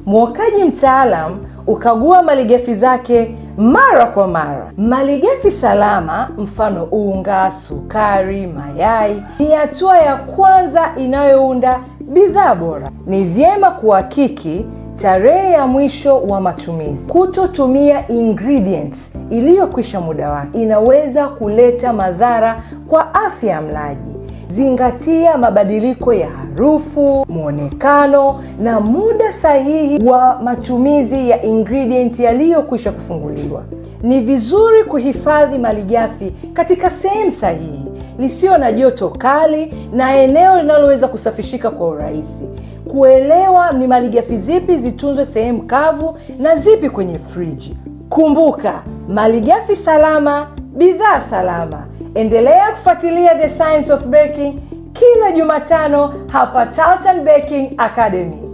Mwokaji mtaalam ukagua malighafi zake mara kwa mara. Malighafi salama, mfano unga, sukari, mayai, ni hatua ya kwanza inayounda bidhaa bora. Ni vyema kuhakiki tarehe ya mwisho wa matumizi. Kutotumia ingredients iliyokwisha muda wake inaweza kuleta madhara kwa afya ya mlaji. Zingatia mabadiliko ya harufu, mwonekano na muda sahihi wa matumizi ya ingredient yaliyokwisha kufunguliwa. Ni vizuri kuhifadhi malighafi katika sehemu sahihi lisiyo na joto kali na eneo linaloweza kusafishika kwa urahisi. Kuelewa ni malighafi zipi zitunzwe sehemu kavu na zipi kwenye friji. Kumbuka, malighafi salama, bidhaa salama. Endelea kufuatilia The Science of Baking kila Jumatano hapa Tartan Baking Academy.